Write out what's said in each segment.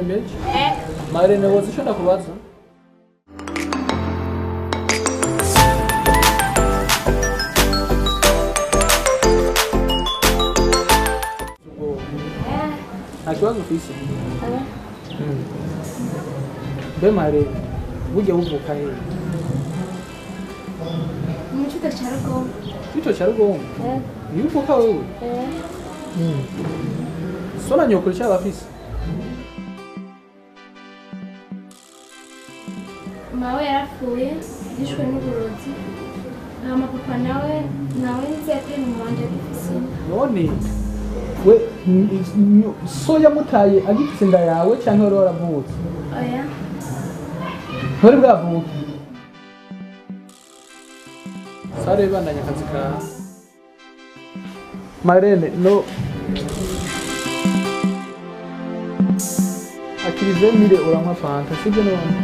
Urakurembeje Marene, woza ico ndakubaza? Nta kibazo ufise? Mbe Marene, burya wuvuka hehe? Mu kigo cya Rugombo. Ico ca Rugombo niyo uvuka wewe? So na nyokuru ico bafise? Mawe yarapfuye yishwe n'uburozi, hama papa nawe nzi yateye mu wanje agifise inda. None we so yamutaye agifise inda yawe canke wari waravutse? Oya. Ntwari bwavuke? Sare, bandanya akazi kawe. Marene, no akirize mire, uranywa fanta, sibyo none?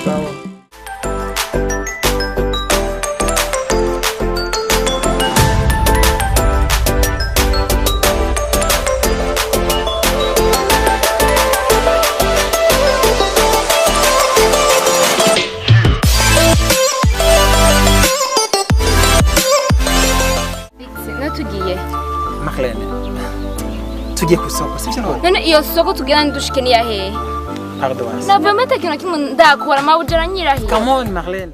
Sawa. No tugiye. Marlene, tugiye ku isoko, sibyo none? None iyo soko tugira ndushike ni ya hehe? Pardon. Navuye ata kintu na kimwe ndakora, mabuja aranyirahiye. Come on, Marlene.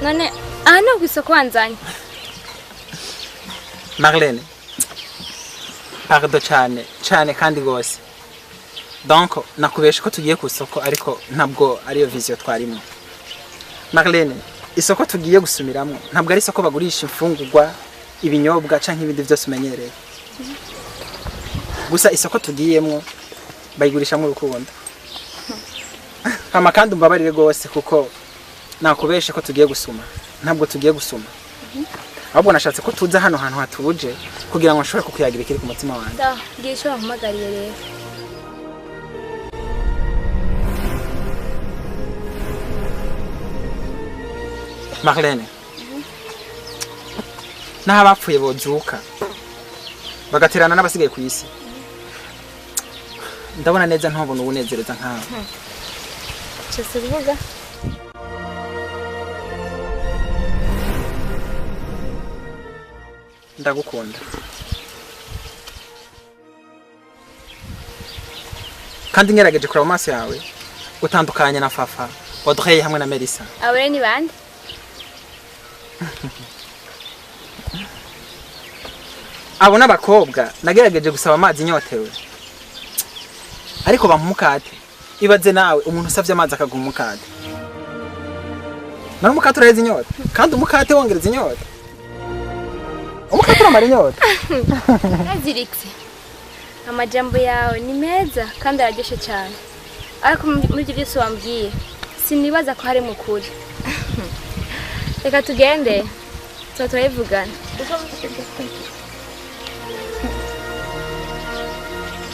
None aha ni ku isoko wanzanye? Marlene, pardon cyane cyane kandi gose. Donc nakubesha ko tugiye ku isoko, ariko ntabwo ariyo vision twarimo. Marlene, isoko tugiye gusumiramo ntabwo ari isoko bagurisha imfungurwa, ibinyobwa canke ibindi byose umenyereye. Gusa isoko tugiyemwo bayigurishamo urukundo. Hama kandi umbabarire gose kuko nakubeshe ko tugiye gusuma. Ntabwo tugiye gusuma. Ahubwo nashatse ko tuza hano hantu hatuje kugira ngo nshobore kukuyagira ikiri ku mutima wanjye. Sawa, ngiye ico wampamagariye rero. Marlene, naho abapfuye bozuka bagaterana n'abasigaye ku isi, ndabona neza ntobona ubunezereza nkawe. Cese kuvuga. Ndagukunda kandi ngerageje kureba mu maso yawe utandukanye na Fafa, Audrey hamwe na Melissa. Abo rero ni bande? Abo n'abakobwa nagerageje gusaba amazi nyotewe, ariko bampa umukate. Ibaze nawe umuntu usavye amazi akaguha umukate. None umukate uraheza inyota, kandi umukate wongereza inyota. Umukate uramara inyota. Naziritse. Amajambo yawe ni meza kandi araryoshe cyane, ariko muri ibyo byose wambwiye sinibaza ko hari mukuri. Reka tugende tuba turabivugana.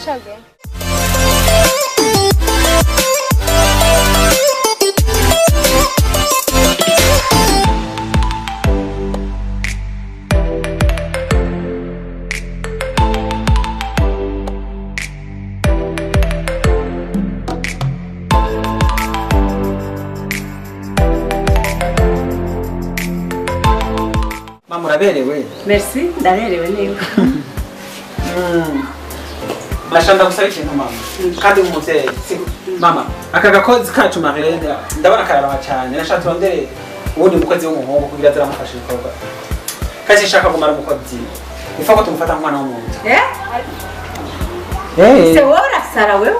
Shage. Mama, uraberewe. Merci, ndaberewe neza. Ndashaka gusaba ikintu mama, kandi umuvyeyi. Mama, aka gakozi kacu Marlene ndabona kararaba cyane. Nashaka turondere uwundi mukozi w'umuhungu kugira aze aramufasha ibikorwa. Kandi sinshaka kumara umukozi, ifa ko tumufata nk'umwana w'umuntu. Eh? Eh. Se wowe urasara wewe?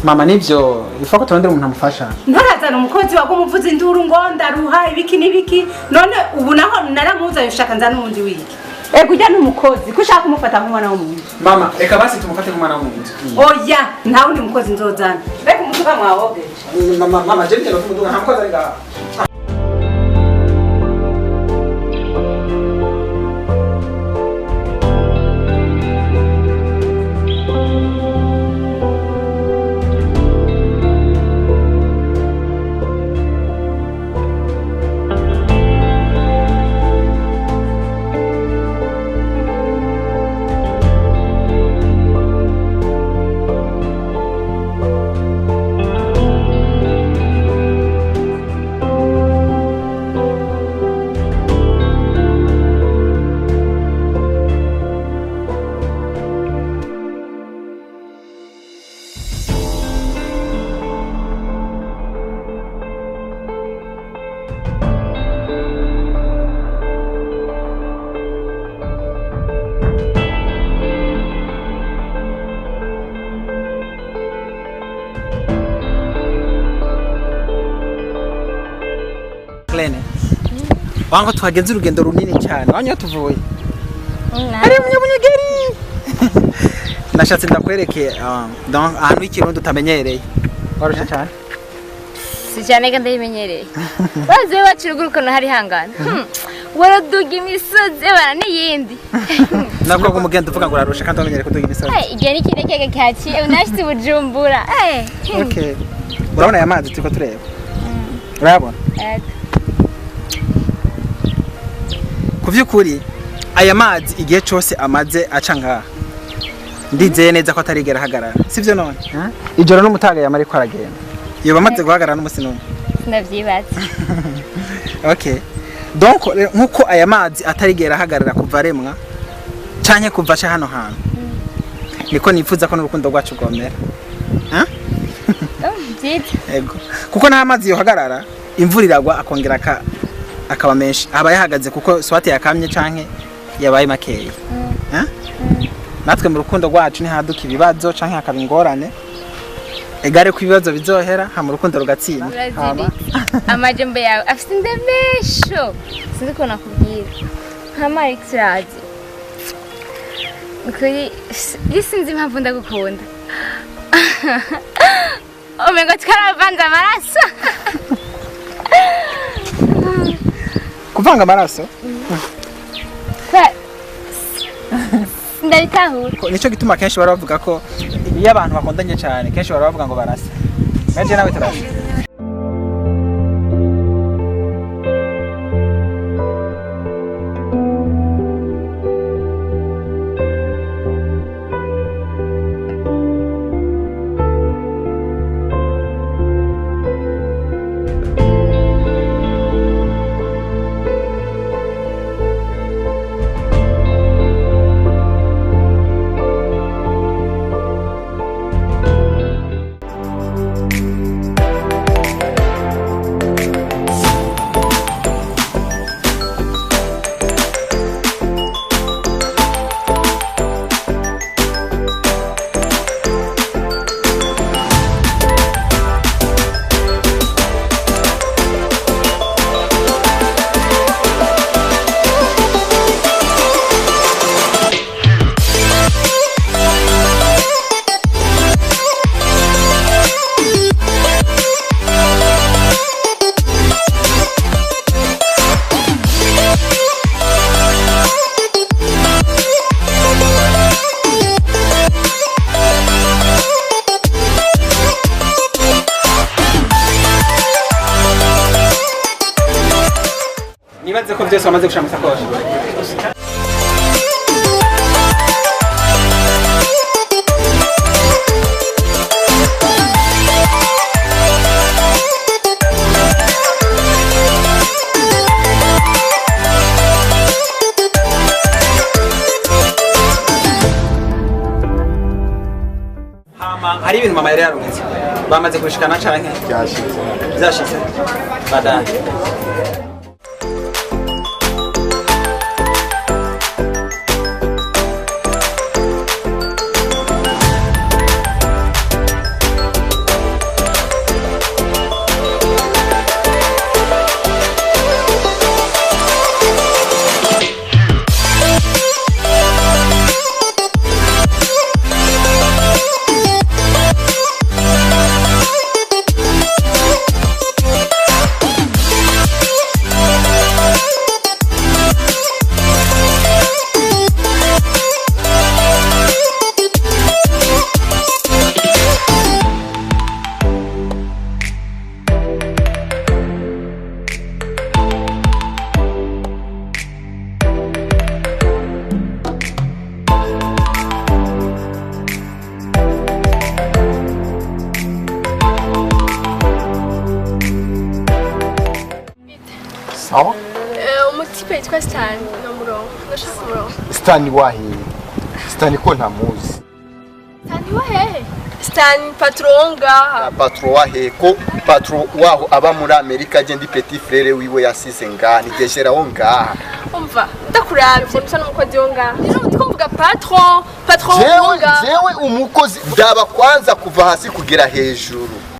Mama, nivyo, ifa ko turondere umuntu amufasha. Ntarazana umukozi wawe umuvuza induru ngo ndaruha ibiki n'ibiki, none ubu naho naramuzanye ushaka nzana uwundi wiki. Ego ujya n'umukozi, ko ushaka kumufata nk'umwana w'umuntu. Mama, reka basi tumufate nk'umwana w'umuntu. Oya, nta wundi mukozi nzozana. Reka umuduga mwawogeje. Mama, mama, je ngenda kumuduga, nta mukozi ari ngaha. Wango twagenze urugendo runini cyane. Wanyo tuvuye. Ari munyabunyegeri. Nashatse ndakwereke donc ahantu h'ikirundi utamenyereye. Warusha cyane. Si cyane kandi ndabimenyereye. Bazi bacu ruguru no hari hangana. Waraduga imisozi bana n'iyindi. Nabwo ko umugenda uvuga ngo urarusha kandi wamenyereye kuduga imisozi. Igihe ni kirekire kaciye unashitse Bujumbura. Okay. Urabona aya mazi turiko tureba? Urayabona? Ku vy'ukuri aya mazi igihe cose amaze aca ngaha ndizeye neza ko atarigera ahagarara, sivyo none? Ijoro n'umutaga yamara ariko aragenda, yoba amaze guhagarara n'umusi n'umwe? Ndavyibatse. Okay. Donc nkuko aya mazi atarigera ahagarara kuva aremwa canke kuva aca hano hantu, niko nifuza ko n'urukundo rwacu rwomera. Ego. Kuko nta mazi yohagarara, imvura iragwa akongera akaba menshi, aba yahagaze kuko swate yakamye canke yabaye makeya. Natwe mu rukundo rwacu ntihaduka ibibazo canke hakaba ingorane, egare ko ibibazo bizohera hama urukundo rugatsinda. Amajambo yawe afite indemesho, sinzi ko nakubwira nka Mark turazi kuri sinzi impamvu ndagukunda. Omengo twaravanze amaraso. Kuvanga amaraso? Ndabitahura. Nico gituma kenshi baravuga ko iyo abantu bakundanye cyane kenshi baravuga ngo barasa. Naje nawe turasa. Nibaze ko byose wamaze gushira musakoshi. Hama hari ibintu mama yari yarungitse. Bamaze kubishikana canke? Byashitse. Byashitse. Badaye. Sawa? Umutipe yitwa Stan no murongo. Ndashaka umurongo. Stan wahe? Stan ko ntamuzi. Stan wahe? Stan patron ngaha. Patron wahe ko patron waho aba muri Amerika je ndi petit frère wiwe yasize ngaha nigejeraho ngaha. Umva ndakuravye musa n'umukozi wo ngaha. Nijo mutiko patron, patron wo ngaha. Jewe umukozi ndaba kwanza kuva hasi kugera hejuru.